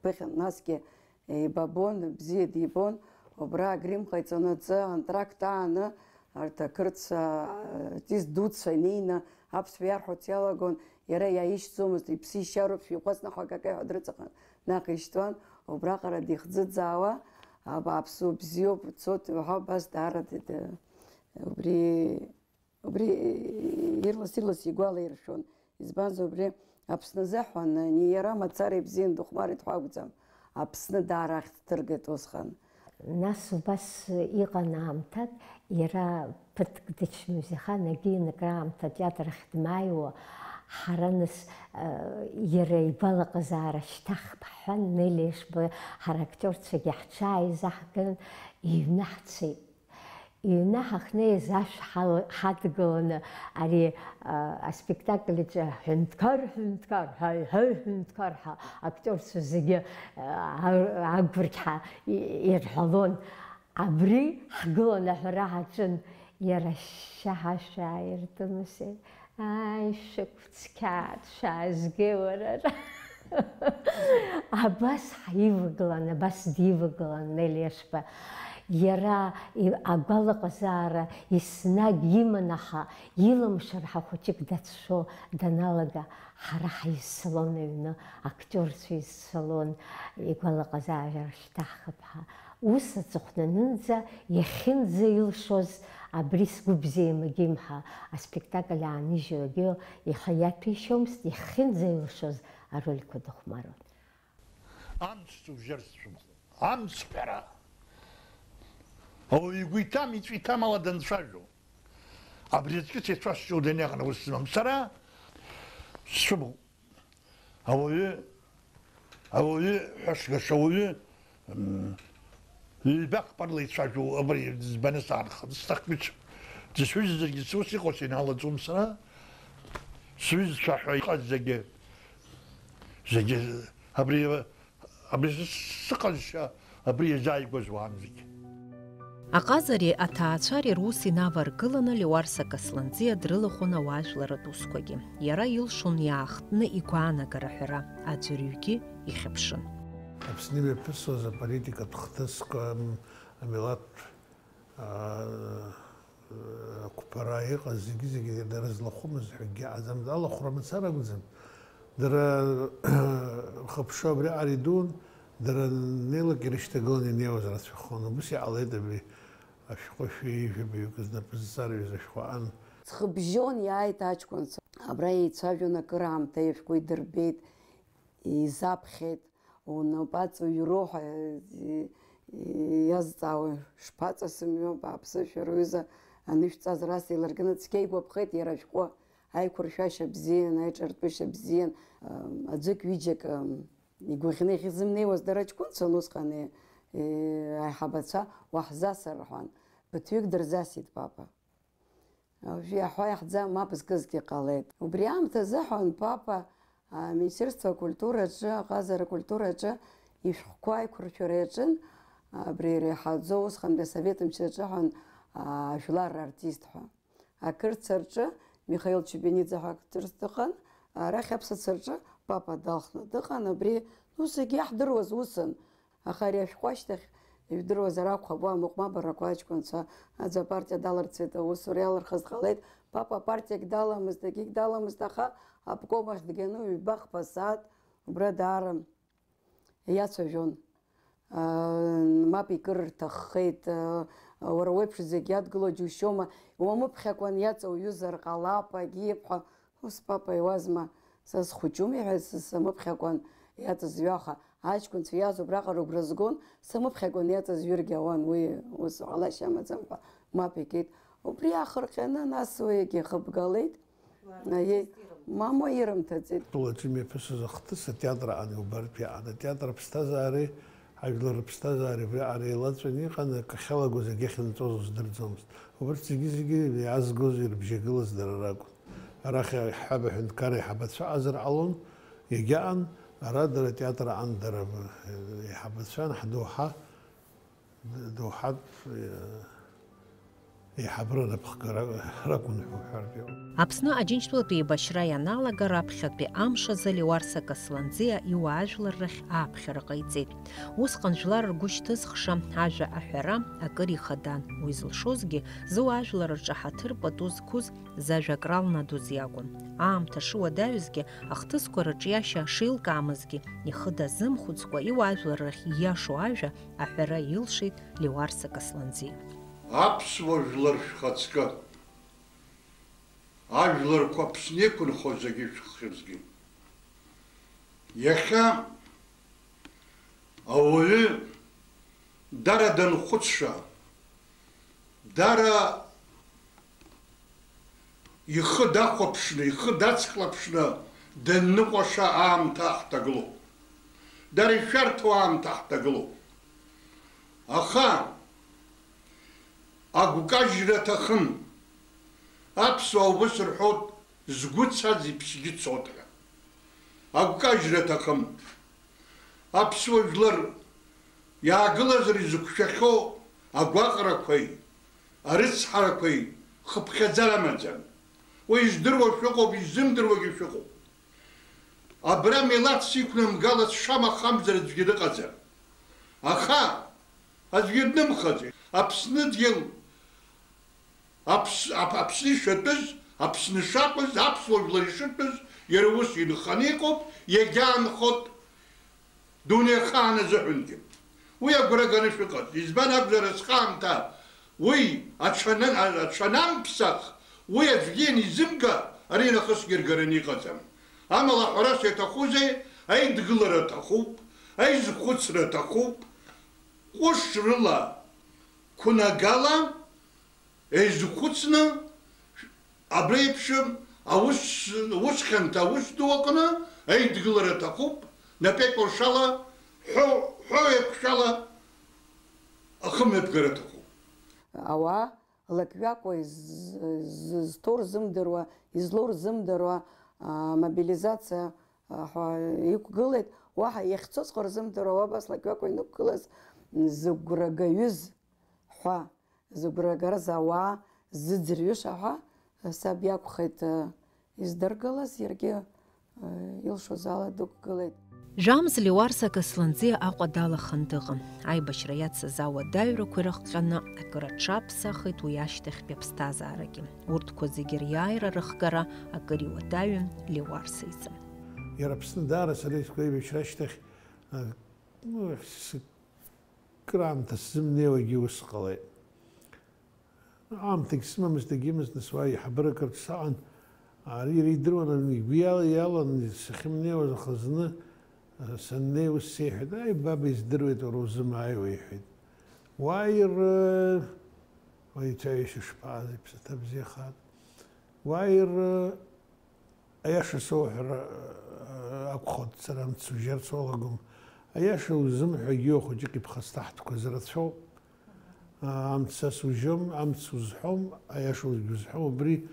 ԥыхьан, насгьы еибабон, бзиа дибон. Убра агрим ҟаиҵонаҵы антракт ааны, арҭ ақырҭцәа, э, артист дуцәа инеины аԥсшәа иарҳәарц иалагон, иара иааишьӡомызт, иԥсы ишьароуп, шәиҟәаҵ наҟ акакеи ҳәа дрыҵаҟан наҟ ишьҭуан, убраҟара дихӡыӡаауа, абааԥсу бзиоуп, дцоит, уаҳа убас даара д-, д-, убри Убри ирлас-ирлас игәалаиршәон, избанзар, убри Аԥсны азыҳәан, ани иара мацара ибзиан дыхәмарит ҳәа акәӡам, Аԥсны даара ахьҭ дҭыргеит усҟан. Нас убас иҟан аамҭак, иара ԥыҭк дычмазаҩхан, егьи акраамҭа атеатр ахь дмааиуа, ҳара нас, э, иара игәалаҟазаара шьҭаҳхып ҳҳәан, Нелли Ешба, ҳара актиорцәагьы ҳҽааизаҳган, иҩны ҳцеит. Иҩны ҳахьнеиз ашә ҳал-, ҳадгыланы, ари, а, аспектакль аҿы ҳәынҭқар, ҳәынҭқар, ҳаи, ҳаи, ҳәынҭқар ҳәа актиорцәа зегьы, а, агәырқьҳәа и-, ирҳәалон. Абри ҳгыланы аҳәара ҳаҿын, иара ашьшьаҳәа шәааиртымызеи? Ааи, шәықәцқьаат, шәаазгеи уара ара? Абас ҳаивагылан, абас дивагылан Нелли Ешба. Иара и-, агәалаҟазаара еснагь иман, аха илымшар ҳәа хәыҷык дацәшәо даналага, ҳара ҳаизцалон аҩны, актиорцәа изцалон, игәалаҟазаара шьҭаҳхып ҳәа. Ус аҵыхәтәанынӡа иахьынӡа илшоз, абри сгәы бзиа имагьым ҳәа аспектакль аанижьуагьы иҳәа иаҭәеишьомызт, иахьынӡаилшоз арольқәа дыхәмаруан. Амц сужьар сцәымӷуп. Амцҳәара. Ауаҩы игәы иҭам, иҵәы иҭам ала данцәажәо. Абри аҵкыс еицәасшьоу даниаҟара ус змам. Сара сцәымӷуп. Ауаҩы, ауаҩы ҳәа сгаша ауаҩы, м, ҩбак парла ицәажәо абри збаны саанханы сҭахгәышьам. Дысҩызазаргьы сус иҟоу синалаӡом сара. Сҩызцәа ҳәа иҟаз зегьы, зегьы абри, абри сыҟазшьа, абри иазааигәаз уаанӡагьы. Аҟазареи аҭаацәареи рус инаваргыланы Леуарса Касланӡиа дрылахәын ауаажәларратә усқәагьы. Иара илшон иаахтны игәаанагара ҳәара, аӡәырҩгьы ихьыԥшын. Аԥсны имҩаԥысуаз аполитикатә хҭысқәа, ам-, амилаҭтә, аа, ақәԥара иҟаз зегьы-зегьы дара злахәымыз ҳәа акгьы ыҟаӡам. Алахәра мацара акәӡам. Дара рхыԥшшәа абриаҟара идун, дара неилак ирышьҭагыланы инеиуаз рацәахон. Убыс иҟалеит абри. Ашәҟәы шәи жәаба ҩык знапы зҵарҩыз ашәҟәы аан. Ҵхыбжьон иааит аҷкәынцәа. Абра еицәажәон акыраамҭа, ишәҟәы идырбеит, изаԥхьеит, унапаҵаҩроу ҳәа, и-, Иазҵаауа, шԥаҵасымҩуа, бааԥсышәа, рҩыза анышәҵазар ас еилырганы цқьа игәаԥхеит иара ашәҟәы, аиқәыршәашьа бзиан, аиҿартәышьа бзиан, аӡәык-ҩыџьак игәаӷьны иахьызымнеиуаз дара ҷкәынцәан усҟан, аиҳабацәа уаҳзасыр рҳәан, ԥыҭҩык дырзасит папа. Уажәы иаҳҳәо иаҳӡам, мап зкызгьы ҟалеит. Убри аамҭазы ҳәан папа Аминистерство акультураҿы, аҟазара акультураҿы ишәҟәқәа аиқәыршәара иаҿын, абри иреиҳаӡоу усҟантәи асовет мчраҿы ҳәан ажәлар рартист ҳәа. Ақырҭцәа рҿы Михаил Чебениӡе ҳәа актиорс дыҟан, арахь аԥсацәа рҿы папа далхны дыҟан, абри, ну, зегьы иаҳдыруаз усын. Аха ари ашәҟәы ашьҭахь, ижәдыруазар акәхап, уа амыҟәмабарақәа аҷкәынцәа аӡә апартиа даларцеит, аусура иалырхыз ҟалеит, папа апартиагь даламызт, акгьы даламызт, аха обком ахь дгьаны ҩба-хԥа сааҭ убра даара иацәажәон. Мап икыр рҭаххеит, уара уеиԥш зегь иадгыло џьушьома, уамыԥхьакәан иаҵоуҩызар ҟалап, акгьы ҳәа. Ус папа иуазма, са схәыҷуми ҳәа самыԥхьакәан иаҵаз ҩаха аҷкәынцәа иааз убраҟа рыгәра згон, самыԥхьакәан иаҵаз ҩыргьы ауан, уи ус ҟалашьа амаӡам ҳәа мап икит. Убри аахырҟьаны, нас уигьы хыбгалеит. Мамоу ирымҭаӡеит. Тәылаҿы имҩаԥысыз ахҭыс атеатр аҟан иубартә иаан, атеатр аԥсҭазаареи Ҳажәлар рыԥсҭазаара абриаҟара еилаҵәаны иҟан, акы ахьалагоз, акы ахьынҵәоз уздырӡомызт. Убарҭ зегьы-зегьы иаазгоз, ирыбжьагылаз дара ракәын. Арахь иаҳҳәап, аҳәынҭқарра аиҳабацәа аҟазар ҟалон, иагьаҟан, ара дара атеатр аҟан дара, э, аиҳабацәан, ҳдоуҳа, доуҳатә, э, Еиҳабра рыԥхгара ракәын ҳәа уҳәартә иҟоуп. Аԥсны Аџьынџьтәылатә еибашьра ианалага раԥхьатәи амш азы Леуарса Касланӡиа иуаажәлар рахь ааԥхьара ҟаиҵеит. Усҟан жәлар ргәы шьҭызхша ажәа аҳәара акыр ихадан. Уи зылшозгьы, зуаажәлар рҿы ҳаҭыр пату зқәыз, зажәа акралнадоз иакәын. Аамҭа шыуадаҩызгьы, ахҭысқәа рыҿиашьа шеилкаамызгьы, ихы дазымхәыцкәа иуаажәлар рахь ииашоу ажәа аҳәара илшеит Леуарса Касланӡиа. Аԥсуа жәлар шәхаҵкы, ажәларқәа Аԥсны иқәынхо зегьы шәыххьзгьы. Иахьа ауаҩы дара данхәыцша, дара ихы дахәаԥшны, ихы дацклаԥшны данныҟәаша аамҭа ҳҭагылоуп. Дара ишәарҭоу аамҭа ҳҭагылоуп. Аха агәкажьра аҭахым. Аԥсуаа убыс рҳәоит, згәы цаз иԥсгьы цоит ҳәа. Агәкажьра аҭахым. Аԥсуа жәлар иаагылазар изықәшәахьоу агәаҟрақәеи арыцҳарақәеи хыԥхьаӡара амаӡам. Уи издыруа шәыҟоуп, изымдыруагьы шәыҟоуп. Абра милаҭс иқәнамгалац шамахамзар аӡәгьы дыҟаӡам. Аха аӡәгьы днымхаӡеит. Аԥсны дгьыл, Аԥс-, Аԥ-, Аԥсны ишатәыз, Аԥсны шакәыз, аԥсуа жәлар ишытәыз, иара ус инханы иҟоуп, иагьаанхот дунеихаан азыҳәангьы. Уи агәра ганы шәыҟаз. Избан акәзар, асҟаамҭа уи аҽаны-, а-, аҽанамԥсах, уи аӡәгьы ианизымга, ари нахысгьы ргараны иҟаӡам. Амала ҳәарас иаҭахузеи, аидгылара аҭахуп, аизхәыцра аҭахуп, ҟәышрыла, қәнагала, еизхәыцны, абри еиԥш аус, аус хьанҭа, аус ду аҟны аидгылара аҭахуп, напеикәыршала, ҳәо, ҳәо еиқәшәала ахымҩаԥгара аҭахуп. Ауаа лакҩакуа из-, зызҭоу рзымдыруа, излоу рзымдыруа, а, мобилизациа, а, ҳәа иқәгылеит, уаҳа иахьцоҵәҟьа рзымдыруа, уа абас лакҩакуа инықәгылаз зыгәра гаҩыз ҳәа, зыгәра гарыз ауаа зыӡырҩыша ҳәа саб иакәхеит, э, издыргылаз, иаргьы, э, илшоз ала дықәгылеит. Жәамз Леуарса Касланӡиа Аҟәа далаханы дыҟан. Аибашьра иацыз ауадаҩрақәа ирыхҟьаны акыр аҽаԥсахит уи ашьҭахьтәи аԥсҭазаарагьы. Урҭқәа зегьы риааира рыхгара акыр иуадаҩын Леуарса изы. Иара Аԥсны даара сара исгәеибашьра ашьҭахь, э, ну, с-, Кыраамҭа сзымнеиуагьы ус ҟалеит. Аамҭагь сымамызт, егьимызт, нас уа еиҳабырак рҿы саҟан. Ари иара идыруан, игәы иала-, иалан сахьымнеиуаз, аха зны, а, саннеи ус сеиҳәеит, "Аи, баба, издыруеит, уара узымааиуа", иҳәеит. Уааир, уаҩ иҭаҩышьа шԥааз, иԥсаҭа бзиахааит. Уааир, аиаша соуҳәар, акәхоит, сара амц сужьарц уалагом. Аиаша узымҳәогьы, хәыҷык иԥхасҭаҳтәқәа зрацәоуп. Амц са сужьом, амц узҳәом, аиаша узҳәом, убри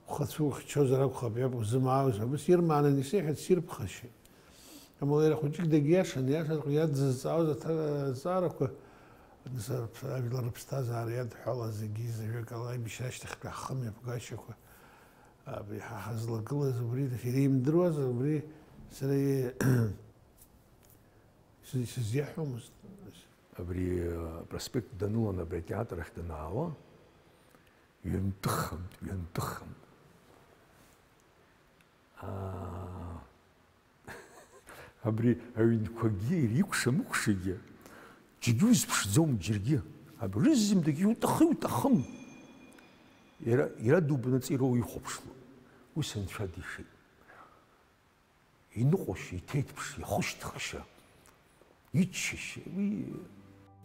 ухацәа ухьчозар акәхап, иаб узымаауз ҳәа, ус ирмаананы исеиҳәеит, сирԥхашьеит. Амала иара хәыҷык дагьиашан, иашаҵәҟьа иадызҵаауаз аҭа-, азҵаарақәа, нас, ажәлар рыԥсҭазаара иадҳәалаз зегьы зажәакала аибашьра ашьҭахьтәи ҳхымҩаԥгашьақәа, абри ҳа ҳазлагылаз убри иреимдыруаз, убри сара и-, сыз-, сызиаҳәомызт. Абри, э, апроспект данылан, абри атеатр ахь данаауа, ҩынтәыхынтә, ҩынтәыхынтә. Аа, абри аҩнқәагьы ирикәша-мыкәшагьы, џьаргьы узԥшӡом, џьаргьы. Абри рызегьы иуҭахы-иуҭахым. Иара, иара дубнаҵ ироу ихәаԥшло. Ус анцәа дишеит. Иныҟәашьа, иҭеиҭԥшшьа, ихышьҭхышьа, иччашьа, уи.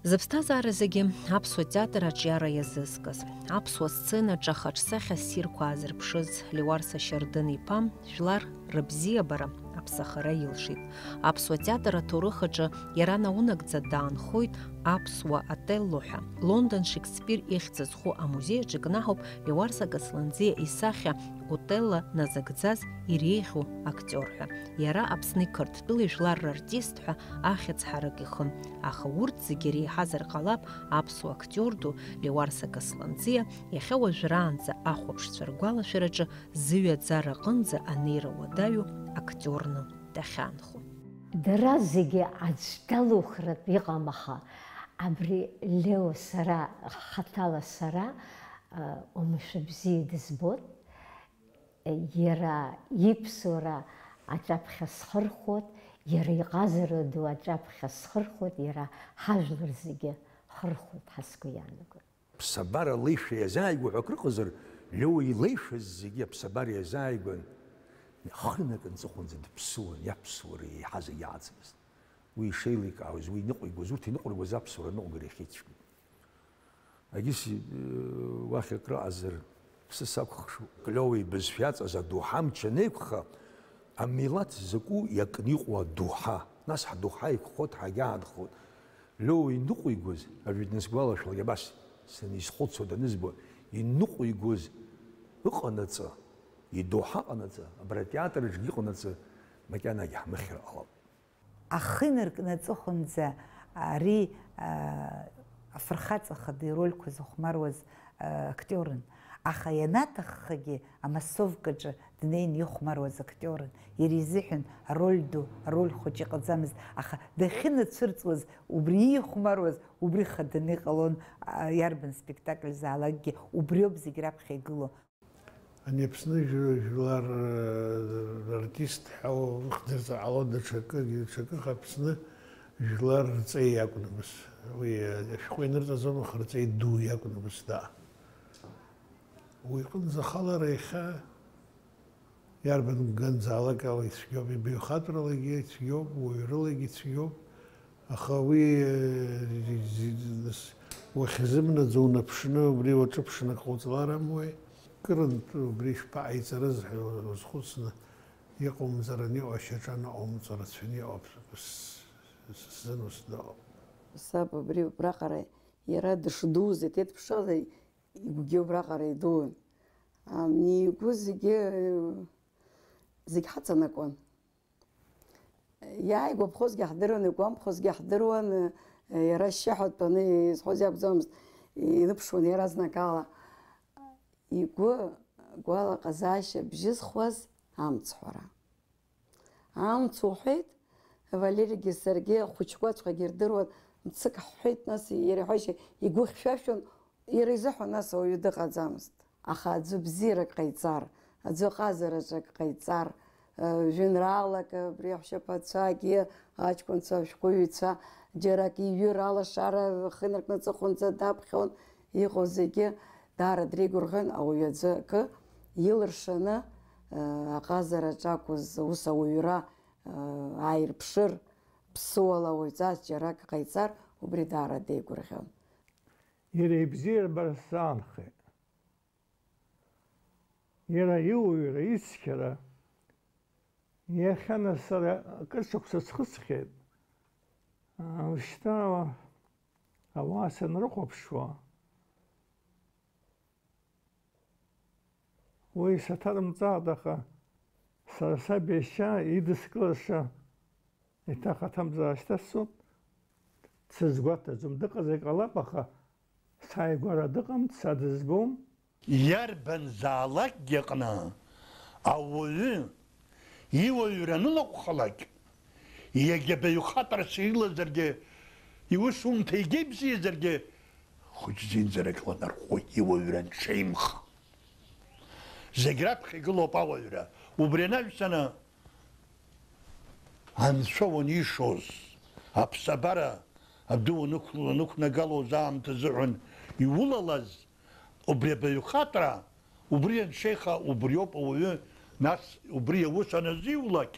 Зыԥсҭазаара зегьы аԥсуа театр аҿиара иазызкыз, аԥсуа сценаҿы ахаҿсахьа ссирқәа аазырԥшыз Леуарса Шьардын-иԥа жәлар рыбзиабара, аԥсахара илшеит. Аԥсуа театр аҭоурых аҿы иара наунагӡа даанхоит аԥсуа Отелло ҳәа. Лондон Шекспир ихьӡ зху амузеи аҿы икнаҳауп Леуарса Касланӡиа исахьа Отелло назыгӡаз иреиӷьу актиор ҳәа. Иара Аԥсни Қырҭтәылеи жәлар рартист ҳәа ахьӡ ҳарак ихын, аха урҭ зегьы иреиҳазар ҟалап аԥсуа актиор ду Леуарса Касланӡиа, иахьа уажәраанӡа ахәаԥшцәа ргәалашәараҿы зыҩаӡара аҟынӡа анеира уадаҩу актиорны дахьаанхо. Дара зегьы аӡә далухратә иҟам, аха абри Лео сара, хаҭала сара, а, уамашәа бзиа дызбоит. Иара иԥсуара аҿаԥхьа схырхәоит, иара иҟазара ду аҿаԥхьа схырхәоит, иара ҳажәлар зегьы хырхәоит ҳәа сгәы иаанагоит. Ԥсабара леишәа иазааигәоу ҳәа акрыҟазар, Лео илеишәаз зегьы аԥсабара иазааигәан, хынак нҵыхәанӡа дыԥсуан, иаԥсуара еиҳа зегьы иаҵамызт. Уи ишеиликаауаз, уи иныҟәигоз, урҭ иныҟәыргоз аԥсуара аныҟәгара иахьеицәгьоу. Агьыс, э, уахь акрыҟазар, ԥсыс акәхшоуп. Лео ибызшәа иаҵаз адоуҳа амч анеиқәха, амилаҭ закәу иакны иҟоу адоуҳа, нас ҳдоуҳа еиқәхоит, ҳагьаанхоит. Лео иныҟәигоз, ажәа днасгәалашәалак абас санизхәыцуа данызбо, иныҟәигоз ыҟанаҵы, идоуҳа ыҟанаҵы, абра атеатр аҿгьы ыҟанаҵы, макьанагьы ҳмыхьыр ҟалап. Ахы инаркны аҵыхәанӡа ари, аа, афырхаҵа хада ирольқәа зыхәмаруаз, аа, актиорын. Аха ианаҭаххагьы амассовкаҿы днеины ихәмаруаз актиорын. Иара изыҳәан ароль ду, ароль хәыҷы иҟаӡамызт, аха дахьынацәырҵуаз, убри ихәмаруаз, убри хаданы иҟалон, аа, иарбан спектакль заалакгьы убриоуп зегь раԥхьа игыло. Ани Аԥсны жәлар, э, артист ҳәа ухдырҵар ҟалон, даҽакы, даҽакы, аха Аԥсны жәлар рҵеи акәын абас. Уи, э, ашәҟәы инырҵаӡом, аха рҵеи ду иакәын абас, да. Уи иҟынӡа ахалара иахьа иарбан ганӡаалак ала ицәгьоуп, ибаҩхатәралагьы ицәгьоуп, уаҩрылагьы ицәгьоуп. Аха уи, э, зи-, зи-, нас, уахьзымнаӡо унаԥшны, убри уаҿыԥшын ак ҟауҵалар амуеи? Кырынтә убри шԥаҟаиҵарыз ҳәа уазхәыцны, иҟоумҵараны иҟоу ашьаҿа анаҟоумҵо рацәаны иҟоуп, с-, с-, сзын ус дыҟоуп. Саб абри убраҟара иара дышдууз, еиҭеидԥшылар, игәгьы убраҟара идууан. Ам, игәы зегьы, э, зегь ҳаҵанакуан. Иааигәаԥхозгьы ҳдыруан, игәамԥхозгьы ҳдыруан, иара ашьшьыҳәа дтәаны изҳәоз иакәӡамызт, иныԥшуан иаразнакала. Игәы гәалаҟазаашьа бжьызхуаз амцҳәара. Амц уҳәеит, Валеригьы саргьы ахәыҷқәаҵәҟьагьы ирдыруан, мцык ҳҳәеит, нас иара иҳәашьа игәы хьшәашәон, Иара изыҳәан ас ауаҩы дыҟаӡамызт. Аха аӡәы бзиарак ҟаиҵар, аӡәы ҟазараҿы ак ҟаиҵар, э, жәеинраалак, абри аҳәшьаԥацәагьы, аҷкәынцәа, ашәҟәыҩҩцәа, џьара ак иҩыр алашара ахы инаркны аҵыхәанӡа даԥхьон, иҟоу зегьы даара дреигәырӷьон, ауаҩы аӡәы акы илыршаны, э, аҟазараҿы акәыз ус ауаҩра, э, ааирԥшыр, Ԥсыуала уаҩҵас џьарак ҟаиҵар, убри даара деигәырӷьон. Иара ибзиара бара сзаанхеит. Иара иуаҩра, ицқьара, иахьа нас сара акыр шықәса схысхьеит. Шьҭа ауаа санрыхәаԥшуа, уи саҭарымҵааит, аха сара саб иашьа идыскылаша еиҭах аҭамзаашьа сҭасҵоит. Дсызгәаҭаӡом, дыҟазар ҟалап, аха сааигәара дыҟам, са дызбом. Иарбанзаалакгьы аҟны ауаҩы иуаҩра анылаҟәхалак, иагьа баҩхатәрас илазаргьы, иусумҭа егьа ибзиазаргьы, хәыҷ зинӡарак ланархәоит иуаҩра анҽеимха. Зегь раԥхьа игылоуп ауаҩра. Убри анаҩсаны, Анцәа уанишоз, аԥсабара адәы уанықәнагалоз аамҭа азыҳәан иулалаз убри абаҩхатәра, убри аншеиха, убриоуп ауаҩы, нас убри аус аназиулак,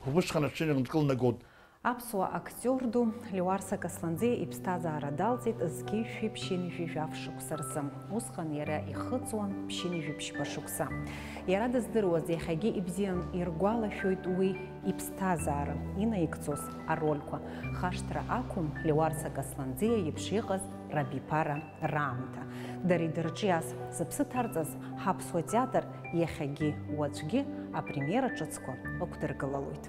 убысҟан аҽыҩрак дкылнагон. Аԥсуа актиор ду Леуарса Касланӡиа иԥсҭазаара далҵит зқьи жәшәи ԥшьынҩажәи жәаф шықәса рзы. Усҟан иара ихыҵуан ԥшьынҩажәи ԥшьба шықәса. Иара дыздыруаз иахьагьы ибзиан иргәалашәоит уи иԥсҭазаара инаигӡоз арольқәа. Хашҭра ақәым Леуарса Касланӡиа иеиԥш иҟаз рабиԥара раамҭа. Дара идырҿиаз, зыԥсы ҭарҵаз ҳаԥсуа театр иахьагьы уаҵәгьы апремиера ҿыцқәа ықәдыргылалоит.